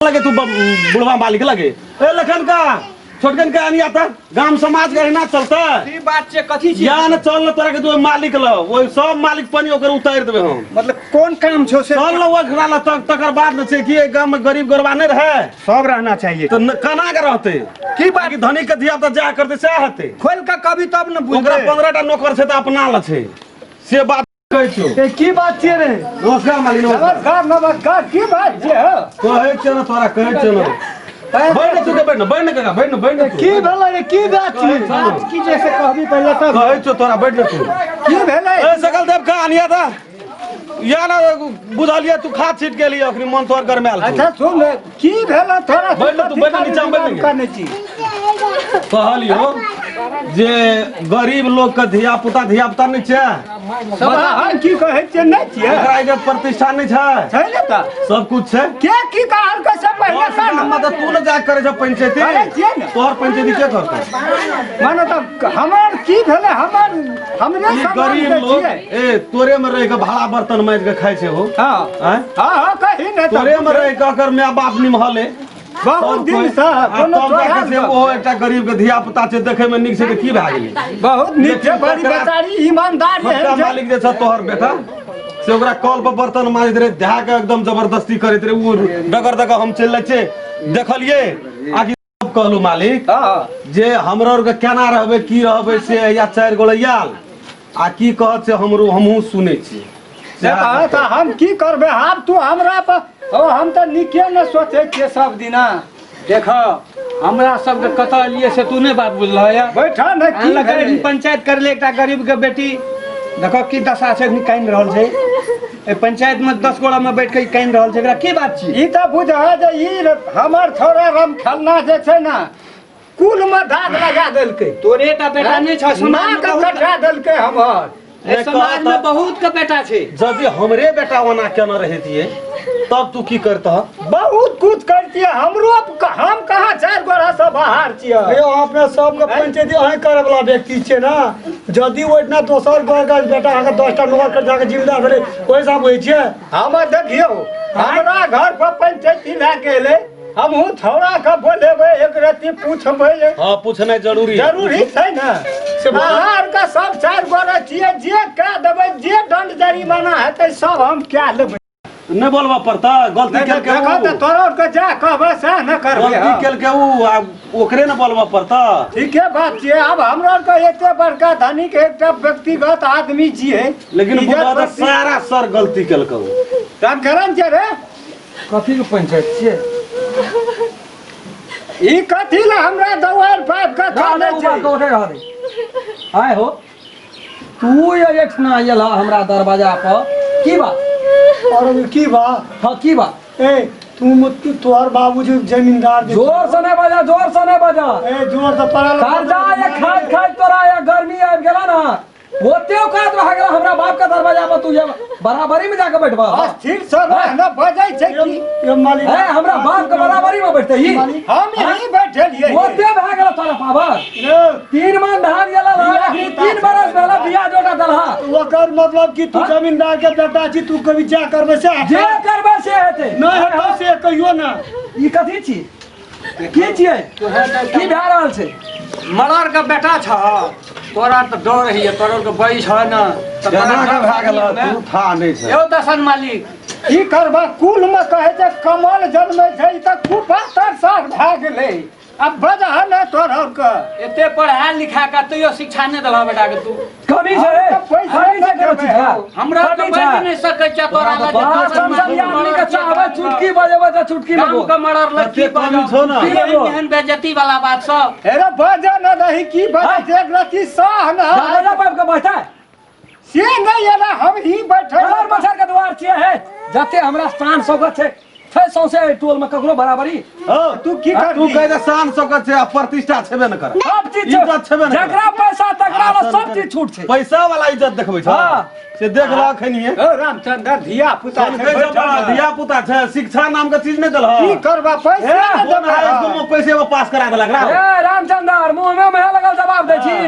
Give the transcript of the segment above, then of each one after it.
लगे तू बुढ़वा मालिक लगे। ए लखन का छोटकन का आनिया त गाम समाज के एहिना चलते। की बात छै, कथी छी? या न चल न तोरा के तू मालिक ल ओइ सब मालिक पानी ओकर उतारि देबे हम। मतलब कोन काम छौ से? चल न ओकरा ल तकर बाद न छै कि एहि गाम में गरीब गरबा नहीं रहे, सब रहना चाहिए। तो केना के रहते? की बात? कि धनी के धिया पुता जा करते सएह हेतै। खोल के कभी तब न बुझबै। ओकरा 15 टा नौकर छै त अपना ल छै, से बात कहै छियौ। ए, की बात छियै रे? नमस्कार मालिक, नमस्कार। नमस्कार नमस्कार। की बात छियै हौ? कहै छियौ ने तोरा, कहै छियौ ने। बैठ ने तू के, बैठ ने, बैठ ने काका, बैठ ने, बैठ ने तू। की भेलै रे, की बात छियै? बात की जे से कहबी पहिले तब। कहै छियौ तोरा, बैठ ने तू। की भेलै? ए सकल देव का अनिया था या ना बुझलिए तू खाद छीट के लिए अखनी मन तोर गरमायल छौ। अच्छा सुन, की भेलै थोड़ा? बैठ ने तू, बैठ ने, नीचा में बैठ ने। करने छी कहलियो जे गरीब लोग के धिया पुता, धिया पुता नहीं छै। बता, हम की कहै छियै, नहि छियै? ओकरा इज्जत प्रतिष्ठा नहीं छै। छै ने तऽ। सब कुछ छै। के की कहल के से पहिले से ने। मतलब तू ने जा करे छै पंचायती। करै छियै ने। तोहर पंचायती के करतै? माने तऽ हमर की भेलै, हमर हमरे ई समाज गरीब के लोग छियै। ए तोरे में रह के भाड़ा बर्तन माजि के खाइ छै हो। हाँ। आँय? हाँ हाँ, कही ने तऽ। तोरे में रह के ओकर माय बाप निमहले बहुत दिन से कोनो तब जाके चोरा से ओहो एकटा गरीब के धिया पुता छै, देखे में नीक छै तऽ की भए गेलै? बहुत नीक छै, बड़ी छोटका बेचारी ईमानदार छोटका एहन छै। मालिक जे छै तोहर बेटा से ओकरा कल पर बर्तन माजैत रहे, धए के एकदम जबरदस्ती करैत रहे, ओ डगर दगर हम चलि जाइ छियै देखलियै आकि सब कहलू मालिक जे हमरो आरके केना रहबै की रहबै से या 4 गोले आयल आ की कहत से हमरो हमहूँ सुनै छियै। से तऽ हम की करबै आब? तू हमरा पर ओ हम तऽ नीके ने सोचै छियै सब दिना। देख, हमरा सबके कतऽ एलियै से तू नहि बात बुझलह या। बैठा ने, की अनलकै भेलै? एखन पंचायत करले एकटा गरीब के बेटी, देखो की दशा छै, एखन कानि रहल छै। एहि पंचायत में 10 गोड़ा में बैठ के ई कानि रहल छै, एकरा की बात छी? ई तऽ बुझ जे ई हमर छौड़ा राम खेलना जे छै ने कुल में दाग लगा देलकै। तोरे टा बेटा नहि छ, समाज में नाक बहुत कटा देलकै हमर। एहि समाज में बहुत के बेटा छै। यदि हमरे बेटा ओना केना रहितियै तब तू की करतह? बहुत कुछ करतियै हमरो, हम कहाँ 4 गोड़ा से बाहर छियै। यौ, अपना सबके पंचायती अहीं करे वाला व्यक्ति छियै ने। यदि ओहिठिना दोसर घर के बेटा अहाँके 10टा नौकर कर जाके जिम्मेदार भेलै, ओहि हिसाब होइ छियै। हमर देखियौ, हमरा घर पर पंचायती भए गेलै, हमहूँ छौड़ा के बोलेबै, एक रत्ती पूछबै। हाँ, पूछनाइ जरूरी है। जरूरी छै ने। से बोल। अहाँ आरके सब 4 गोरा छियै, जे कए देबै, जे दंड जरिमाना हेतै सब हम कए लेबै। नहि बोलबऽ पड़तै, गलती नहि, केलकै देखो उ। तऽ तोरा आरके जा कहबै सएह ने करबै। गलती हम। केलकै उ, आ ओकरे ने बोलबऽ पड़तै। ठीके बात छियै। आब हमरा आरके एते बड़का धनिक एकटा व्यक्तिगत आदमी छियै, लेकिन इज्जत बुझऽ तऽ सारा सर गलती केलकै उ। रामकरण छै रे। कथी के पंचायत छियै? ई कथी ला हमरा दवाइ पाइप के रहने चलै उ छै? बात के उठे रह दे। आय हो, तू ये एकठना आयल ह हमरा दरवाजा पर, की बात? और की बा? हाँ, की बात? ए तू तोहर बाबूजी जमींदार जे- जोर से नहीं बजा, जोर से नहीं बजा। ए जोर से पड़ा कर्जा ये खाइत खाइत तोरा ये गर्मी आबि गेला ना, ओते औकात भए गेला हमरा बाप के दरवाजा पर तू ये बराबरी में जाके बैठबा। अस्थिर से रह न, बजै छै की? ये मालिक ए हमरा बाप के बराबरी में बैठते ही हम यहीं बैठलियै। ओते भए गेला तोरा पावर। रे, 3 मन धान गेला रहा, अखनी 3 बरस भेला बिया जोटा दलहा। ओकर मतलब कि तू हाँ? जमींदार के बेटा छी, तू कभी जा करबे से जे करबै से हेतै। नहीं हेतौ से कहियो ना। ई कथी छी, की छियै, की भए रहल छै? मरर के बेटा छ, तोरा तऽ डर होइए, तोरा के बई छ ने तऽ तोरा केना के डर भए गेल? होइए। तू था नहि छै। यौ दसन मालिक, की करबा, कुल में कहै छै कमल जन्मै छै, ई तऽ कुपातर साफ भए गेलै। अब बजह ने तोहर के। एते पढ़ा लिखा के तैयो शिक्षा नहि देलह बेटा के तू। कमी छै, हम तऽ पैसा कमी छै नहि कोनो चीज देबै। के। हमरा तऽ कमी बाजि छै। नहि सकै छै तोरा लग जे बात दसन समझ मालिक आदमी के मरर चाहबै छियै। चुटकी बजेबै तऽ चुटकी में गाम बोल। के मरर लग की कते कमी बाजब? छौ ने? की एहन एहन बेइज्जती वाला बात सब। हेरे बजह ने रही, की बजै छै एक रत्ती सह ने। दरवाजा पर के बैठा से नहि एला, हम ही बैठल। मच्छर मच्छर के द्वार छियै हे, जते हमरा शान शौकत छै छै सौंसे एहि टोल में ककरो बराबरी। हौ, तू की तू करबी? कहै जे शान शौकत छै आ प्रतिष्ठा छेबे ने कर। सब चीज छै। इज्जत छेबे ने करे। जकरा पैसा तकरा ला सब चीज छूट छै। पैसा वाला इज्जत देखबै छ। हाँ। से देख लह अखनिये। ओ रामचंद्र, धिया पुता छै, कहै छै बैठल बड़ा रह। धिया पुता छै, शिक्षा नाम के चीज नहि देलह। की करबा, पैसा ए, नहि कोन देबै। हाई स्कूल में पैसे में पास करा देलक रा? ए रामचंद्र, मुंह में मेहे लगल जवाब दै छी।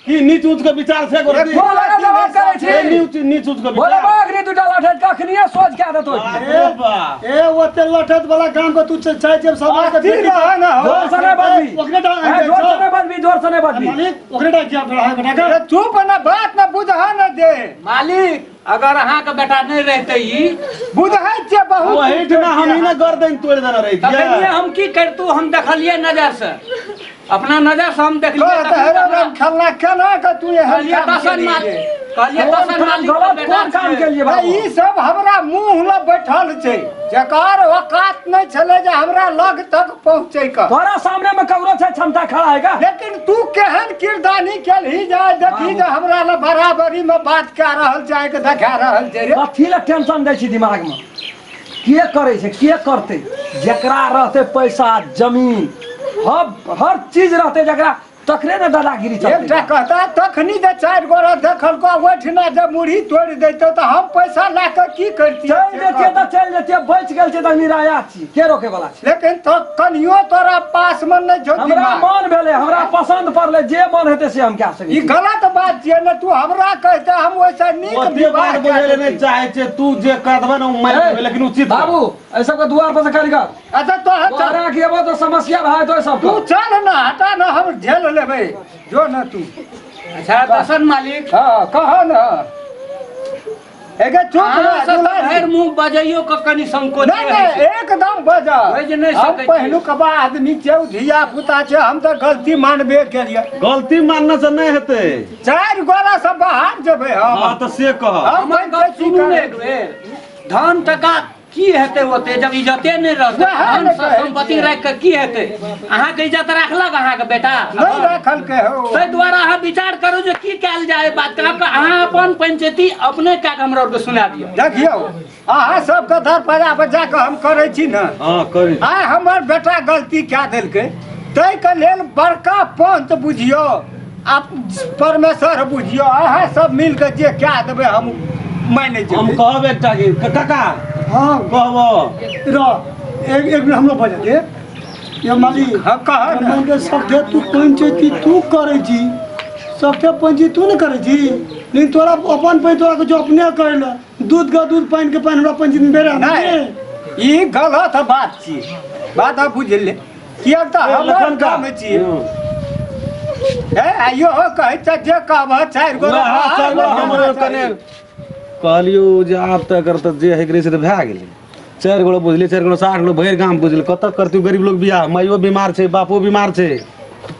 की नीच ऊंच के विचार से गोरती बोल लगा जवाब करै छी ए नीच नीच ऊंच के बोले विचार बागरी दूटा लठैत कखनिए सोच के देतो बाप रे बाप। ए ओते लठत वाला काम के तू चाहे जब समाज के अथी रह ना हो। जोर से नहीं बजबी ओकरे टा ए, जोर से नहीं बजबी जोर से नहीं बजबी मालिक ओकरे टा किया रहा है बेटा अरे चुप ना बात ना बुझा ना दे मालिक अगर अहाँके बेटा नहि रहते ई बुझै छियै बहुत वही ठिना हम ही ना गर्दन तोड़ देने रही तखनिए हम की करतू हम देखलियै नजर से अपना नजर से हम देखलियै कहत तखन हे तऽ हमरा- राम खेलना केना के तू एहन कहलियै काम दसन केलही मालिक रे? कहलियै कोन दसन काम मालिक गलत के बेटा कोन काम छियै। के लिए आ बाबू ई सब हमरा मुंह लग बैठल छै जकर औकात नहि छलै जे हमरा लग तक पहुँचै के तोरा सामने में ककरो छै क्षमता खड़ा है का लेकिन तू केहन किरदानी केलही जा देखी जे हमरा लग बराबरी में बात कए रहल छै के देखा रहल छै रे कथी लए टेंशन दै छी दिमाग में के करै छै के करतै जकरा रहतै पैसा जमीन हर हर चीज रहतै जकरा तकरे ने दादागिरी एकटा चलतै कहता तखनी जे चारि गोरा देखलको ओहिठिना जे मुरही तोड़ि दैतौ तऽ हम पैसा लए कऽ की करितियै चलि जेतियै तऽ चलि जेतियै बचि गेल छै तऽ निराया छी के रोके वाला छै लेकिन तो कनियो तोरा पास मे नहि छौ हमरा दिमाग। मन भेलै हमरा पसन्द पड़लै जे मन हेतै से हम कए सकै ई छी गलत बात छियै ने तू हमरा कहते हम ओहिसँ नीक ओते विवाह बात बुझै लए नहि कए चाहे छै तू जे कह देबै ने ओ मानि लेबै लेकिन उचित बाबू एहि सबके दुआर पर से कारीगर अच्छा तो चल तोहरा के एबो तो समस्या भए तो सबके तू चल ना हटा ना हम झेल लेबै जो ना तू अच्छा दसन मालिक हाँ कह ना एगे चुप अहाँ रह सब तऽ दुलारी। भरि मुँह बजैयो के कनि संकोच नहीं रहै नहीं छै। एकदम बजा बाजि नहि हम सकै छी। पहिलुकबा आदमी छियै धिया पुता छै हम तऽ गलती मानबे केलियै गलती मानने से नहि हेतै चारि गोरा से बाहर जेबै हम हँ तऽ से कह हम हमर गप पंचायती सुनू ने करै एक बेर धन टका की हेतै ओते जब इज्जते नहि रहतै वएह धन ने कहै सम्पत्ति छियै। राखि कऽ की हेतै अहाँके इज्जत राखलक अहाँके बेटा नहि राखलकै हो ताहि दुआरे अहाँ विचार करू जे की कयल जाय बात के अहाँ अपन पंचायती अपने कए कऽ हमरा आरके सुना दिअ देखियौ अहाँ सबके दरवाजा पर जाकऽ हम करै छी ने हँ करी आइ हमर बेटा गलती कए देलकै ताहिके लेल बड़का पंच बुझियौ आ परमेश्वर बुझियौ अहाँ सब मिल कऽ जे कए देबै हम मानि हम जेबै कहब एकटा कि काका हाँ कहब रह एक एक मिनट हमरो बजा दे ये मालिक हाँ कह ने मान के सबके तू पंचायती तू करै छी सबके पंचायती तू ने करै छी लेकिन तोरा अपन पैन तोरा कुछ अपने करै ले दूध के दूध पानि के पानि हमरा पंचायती में बेरा नहि ई गलत बात छी बात आप बुझि ले किएक तऽ हमर लखन का काम छी हे आइयो कहै छै जे कहबह चारि गो वएह चारि गो हमरो कने कहलियौ जे आब तऽ एकर तऽ जे होइके रहै से तऽ भए गेलै चारि गोड़ा बुझलियै चारि गोड़ा 60 गोड़ा भरि गाम बुझलियै कतऽ करतै गरीब लोग बियाह माइयो बीमार छै बापो बीमार छै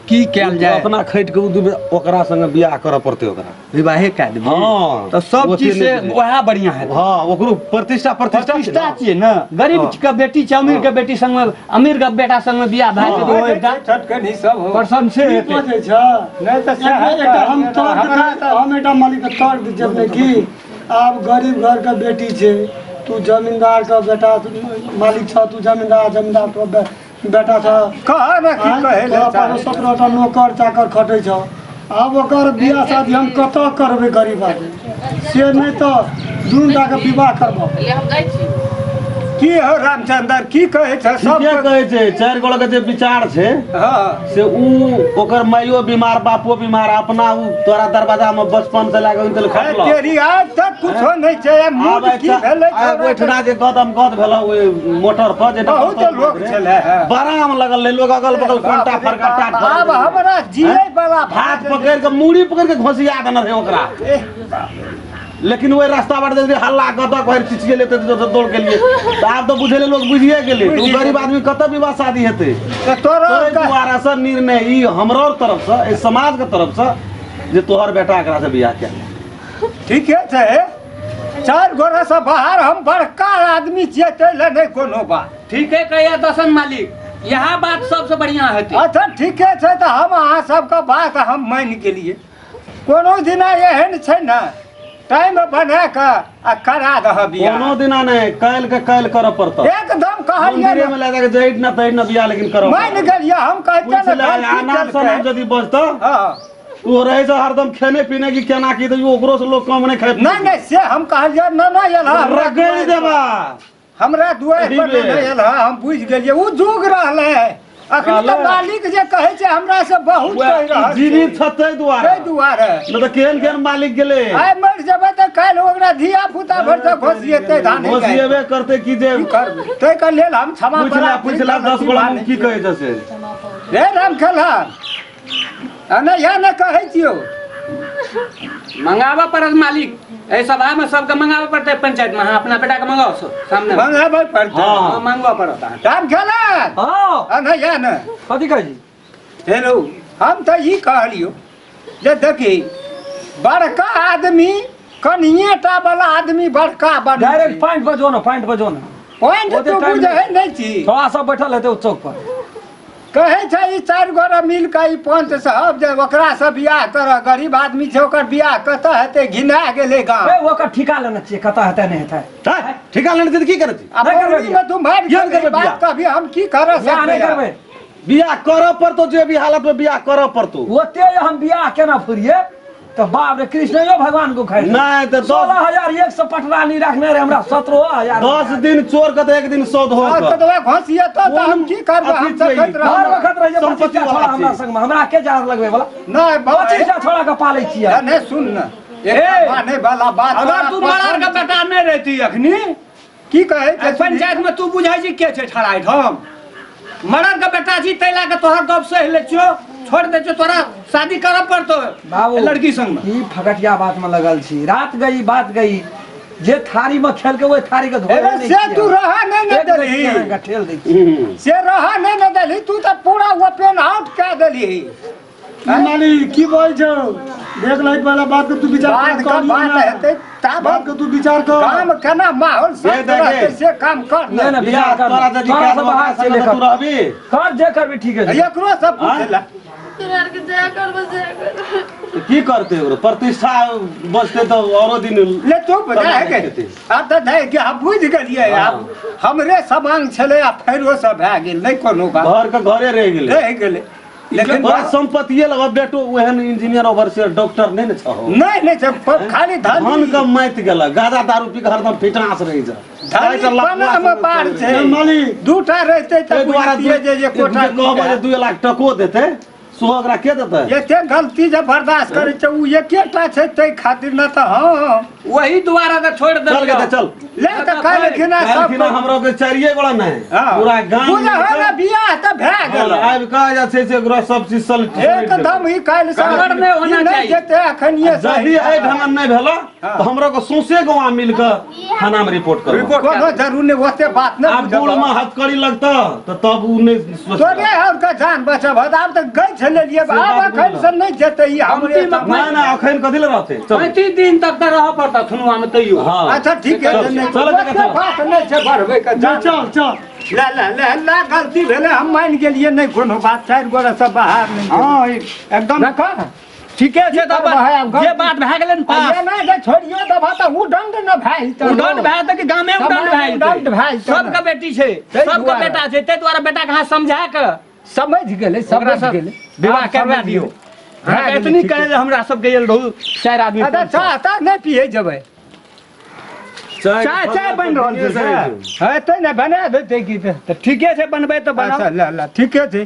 की कयल जाय अपना खटि के ओकरा संगे बियाह करऽ पड़तै ओकरा विवाहे कए देबै हँ तऽ सब ओते चीज से नहि बुझै। वएह बढ़िया हेतै हँ ओकरो प्रतिष्ठा प्रतिष्ठा छै प्रतिष्ठा ने। छियै ने गरीब हँ। के बेटी छै अमीर के बेटी संग में अमीर के बेटा संग में बियाह भए जेतै ओ एकटा छोटकनी सब हो प्रशंसे की हेतै बजै छ नहि तऽ सएह एकटा हम कहलियै तर्क हमरा तऽ हम एकटा मालिक के तर्क जब ने की आब गरीब घर के बेटी छै तू जमींदार के बेटा मालिक छ तू जमींदार जमींदार तोरा बेटा छ कह ने की कहै लए तोरा चाहै पास 17टा नौकर चाकर खटै छ आब ओकर बियाह शादी हम कतऽ करबै गरीब आदमी से नहि तऽ दुनू टाके विवाह करबऽ ले हम जाइ छी की हो रामचंद्र की कहै छ सब ठीके कहै छै चारि गोड़ा के जे विचार छै हँ से ऊ ओकर माइयो बीमार बापो बीमार अपना ऊ तोरा दरवाजा में बचपन से लए कऽ खटलक तेरी आज तक कुछो नहि छै आब मूड की भेलै आब ओहिठिना जे गदम गद भेल ओहि मोटर पर जे बहुत लोक छलै हँ। बराम लगल रहै लोग अगल बगल कोनटा फरका टाट आब हमरा जियै वाला हाथ पकड़ि कऽ मूड़ी पकड़ि कऽ घोसिया देने रहै ओकरा लेकिन ओहि रास्ता बाट जे हल्ला गदक भरि चिचियेलै तऽ दौड़ गेलियै तऽ आब तऽ बुझेलै लोग बुझिए गेलै ओ गरीब आदमी कतऽ विवाह शादी हेतै तऽ तोरा ताहि दुआरे से निर्णय ई हमरो तरफ से एहि समाज के तरफ से जे तोहर बेटा एकरा से बियाह कए ठीके छै चारि गोरा से बाहर हम बड़का आदमी छियै ताहि लए नहि कोनो बात ठीके कहैया दसन मालिक इएह बात सबसे बढ़िया हेतै अच्छा ठीके छै तऽ हम अहाँ सबके बात हम मानि गेलियै कोनो दिना एहन छै ने टाइम बना कऽ आ करा दह बियाह कोनो दिना नहि काल्हि के काल्हि करऽ पड़तौ एकदम कहलियै मंदिरे ने में लए जाके जइठ ना तइठ ना बियाह लेकिन करऽ मानि गेलियै हम कहते पूछि ने ले गलती अनाप केलकै। शनाप यदि बजतौ हँ ओ रहै छै हरदम खेने पीने की केना की तऽ ओकरो से लोग कम नहि खाइ नहि नहि से हम कहलियै न नहि एल हँ, हमरा रगड़ि देबा हमरा दुआरि पर एहि बेर। नहि एल हँ, हम बुझि गेलियै ओ जुग रहलै अखनी तऽ मालिक जे कहै छै हमरा से बहुत कहि रहल छै। जीवित छ ताहि दुआरे ताहि दुआरे नहि तऽ केहन केहन मालिक गेलै आइ मरि जेबै तऽ काल्हि ओकरा धिया पुता भरि तऽ घोसिएतै धान घोसिएबे करतै की जे की करबै ताहिके लेल हम क्षमा पुछला प्रार्थी पुछला करै 10 छी गोला मालिक। की कहै छै से रे राम खेला आ नहि इएह ने कहै छियौ मंगाबऽ पड़त मालिक एहि सभा में सबके मंगाबऽ पड़तै पंचायत में अहाँ अपना बेटा के मंगाओ सब सामने में। मंगाबै पड़तै हाँ। हाँ, मंगबऽ पड़त अहाँके राम खेला हाँ आ नहि इएह ने कथी कहै छी हेलो हम तऽ ई कहलियौ जे देखी बड़का आदमी कनिए टा वाला आदमी बड़का बनै डायरेक्ट पॉइंट पर जो ना पॉइंट पर जो ना पॉइंट ओते तू टाइम बुझै नहि। नहि छी थोड़ा सब बैठल हेतै ओ चौक पर कहै छै ई चारि गोरा मिल कऽ ई पंच साहब जे ओकरा से बियाह करऽ गरीब आदमी छै ओकर बियाह कतऽ हेतै घिना गेलै गाँव ए ओकर ठिका लेने छियै कतऽ हेतै नहि हेतै हैं? ठिका लेने छियै तऽ की करै छी आ नहि करबै पौड़ी मे तू मारि किया नहि खेबही, करबै बात बियाह? कभी हम की करऽ बियाह नहि सकबै करबै बियाह करऽ पड़तो जे भी हालत में बियाह करऽ पड़तो ओते हम बियाह केना फुरिये तऽ बाप रे कृष्णयो भगवान को खाइ नहि तऽ 16,100 पटरानी रखने रहे हमरा 17,000 10 दिन चोर के तऽ एक दिन सौद हो और के कतबा घोसिएतो तऽ हम की करबै हम अथी छै ई? देखैत हर रहब वखत रहिए संपत्ति 25 टा वाला छोड़ा हमरा छी। संग में हमरा के जार लगबे वाला नहि बाबा 25 टा छोड़ा के पालै छियै नहि सुन ने ए! माने वाला बात अगर तू मरार के बेटा नहि रहती अखनी की कहै छै एहि पंचायत में तू बुझै छी के छै ठड़ा एहिठाम मरर के बेटा छी ताहि लए के तोहर गप सहि लै छियौ छोड़ दै छियौ तोरा शादी करऽ पड़तौ बाबू लड़की संग में की फकटिया बात में लगल छी रात गई बात गई जे थारी में खेल के ओहि थारी के धोए एरे नहि से छियै। तू रह नहि ने एक दै देलही छियै अहाँके, ठेल दै छियै। से रह नहि ने देलही तू तऽ पूरा ओपन आउट कए देलही मालिक की बोल छौ देख लही पहला बात के तू विचार बात कर के बात हेतै तब बात के तू विचार कर काम केना माहौल शांत देखे। रहतै से काम कर नहि ने नहि विचार कर तोरा यदि तोरा कए से बाहर देबौ, से तू लेकर रहबी कर जे करबी ठीक है एकरो सब पूछेला तोरा आरके जया करबो जया करबो की करते ओकरो प्रतिष्ठा बचते तऽ औरो दिन ले तू बजा है के आब तऽ नहि कि हम बुझि गेलियै आब हमरे समांग छलै आ फेरो सब भए गेल नहि कोनो बात घर के घरे रहि गेलै रहि गेलै लेकिन तोरा संपत्तिये लग बेटो ओहन इंजीनियर ओवरसियर डॉक्टर नहि ने छहो नहि नहि छै खाली धन धन के माति गेल गाजा दारू पी के हरदम फिटनास रहि जा धन पना मे पार छै मालिक दूटा रहितै तऽ ताहि दुआरे बुझतियै जे जे कोटा कहबै जे 2 लाख टको देतै सेहो ओकरा के देतै एते गलती जे बर्दाश्त करै छै ओ एकेटा छै ताहि खातिर न तऽ हँ वही दुआरे तऽ छोड़ि चल देलियौ गेतै चल ले तऽ काल्हि खिना सब काल्हिखिना हमरो के चारिये गोड़ा नहि पूरा गाम बुझ हो ने बियाह तऽ भए गेल आबि कऽ जे छै से ओकरा सब चीज सल एकदम ही काल्हि से गड़बड़ नहि होना ई नहि चाही। जेतै एखनिये से यदि एहि ढंगन नहि भेल तऽ हमरो के सौंसे गाँव मिल कऽ थाना में रिपोर्ट करब रिपोर्ट कोनो जरूर नहि ओते बात नहि आब बुझब। गोड़ में हथकड़ी लगता तऽ तब उ नहि सोचता। तोरे और के जान बचब आब तऽ गै छलियै से आब बात एखन बुझलहुँ। से नहि जेतै ई हमरे कमती मे नहि नहि अखन कथी लए रहतै चल 35 दिन तक तऽ रहऽ पड़तौ थुनुआ में तैयो हाँ अच्छा ठीक है चल, नहि चल, ओते चल। बात नहि छै बढ़बै के जान चल चल ले ले ले ले गलती भेलै हम मानि गेलियै नहि कोनो बात चारि गोरे सब बाहर नहि गेलै। हँ एकदम देखऽ ठीके छै तऽ करबै आब जे बात भए गेलै ने पास एना जे छोड़ियो देबह तऽ ओ दंड न भए जेतौ। उडंड भए जेतै कि गामे उडंड भए उडंड भए जेतै जेतै। सबके बेटी छै ताहि सबके दुआरे। बेटा छै ताहि दुआरे बेटा के अहाँ समझा के समझ गेलै ओकरा समझ सब गेलै विवाह आब करवा समझ दियौ गेलै। भए अहाँके गेलै, एतनी ठीक कहै जे हमरा सब गेल रहू चारि आदमी अच्छा चाह ताह नहि पियै जेबै चाय चाय चाय बनि रहल छै से? हेतै ने बना देतै की तऽ तऽ ठीके छै बनबै तऽ अच्छा बनाउ ल ल ठीके छै